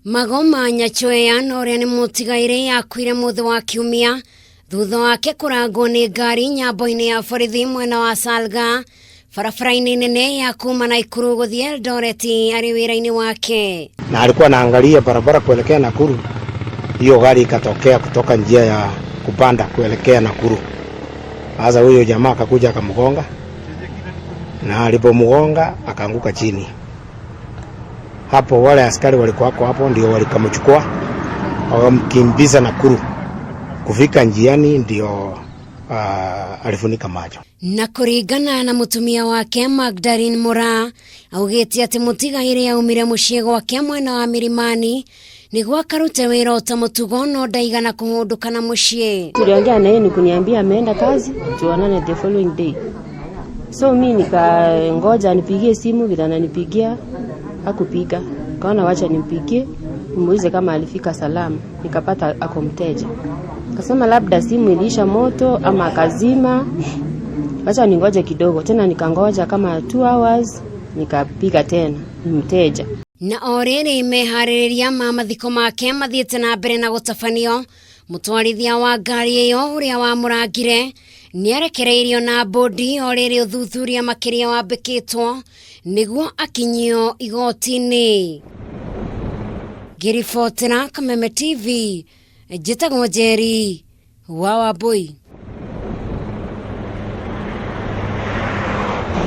Magoma Nyachweya na ũrĩa nĩ mũtigairĩ akuire mũthĩ wa kiumia thutha wake kũrangwo nĩ ngari nyambo-inĩ ya borithi mwena wa Salga barabara-inĩ nene ya kuma Naikuru gũthiĩ Eldoret arĩ wĩra-inĩ wake. Na alikuwa anaangalia barabara kuelekea Nakuru, hiyo gari ikatokea kutoka njia ya kupanda kuelekea Nakuru. Sasa huyo jamaa akakuja akamgonga, na alipomgonga akaanguka chini. Hapo wale askari walikuwa hapo ndio walikamchukua wakamkimbiza Nakuru. Kufika njiani ndio alifunika macho. Na kũringana na mũtumia wake Magdalene Mura augĩte atĩ mũtigairĩ aumire mũciĩ gwake mwena wa Milimani nĩguo akarute wĩra ota mũtugo no ndaigana kũhũndũka na mũciĩ. Tuliongea na yeye ni kuniambia ameenda kazi, tuonane the following day. So mi nikangoja anipigie simu, vile ananipigia hakupiga. Kaona wacha nimpigie nimuulize kama alifika salama. Nikapata ako mteja. Kasema labda simu iliisha moto ama akazima, wacha ningoje kidogo. Tena nikangoja kama 2 hours, nikapiga tena, ni mteja. Na o rĩrĩ meharĩrĩria ma mathiko make mathiĩte na mbere na gũtabanio, mũtwarithia wa ngari ĩyo ũrĩa wamũrangire nĩarekereirio na bodi o rĩrĩ ũthuthuria makĩria wambĩkĩtwo nĩguo akinyio igoti-inĩ. Ngĩribotera Kameme TV, njĩtagwo Njeri wa Wambui.